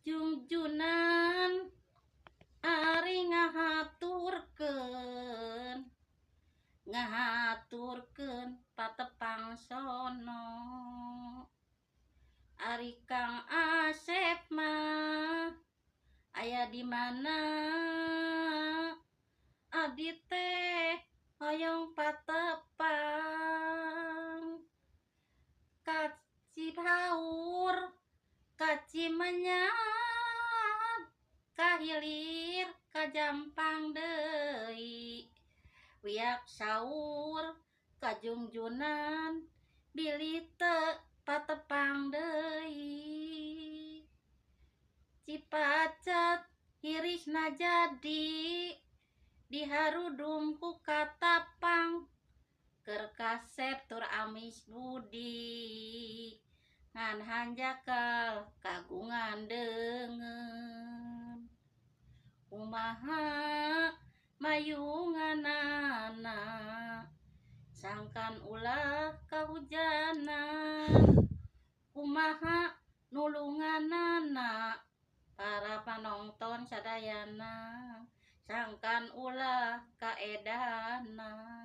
Jungjunan ari ngahaturkeun, ngahaturkeun patepang sono. Ari Kang Asep mah aya di mana? Abdi teh hoyong patepang. Ka Cihaur, ka Cimenyan, ka hilir, ka Jampang deui. Wiak saur ka Jungjunan bilih teu patepang deui. Cipacet hirisna jadi diharudum ku katapang. Keur kasep tur amis budi ngan hanjakal kagungan deungeun. Kumaha mayunganana sangkan ulah kahujanan. Kumaha nulunganana para panonton sadayana sangkan ulah kaedanan.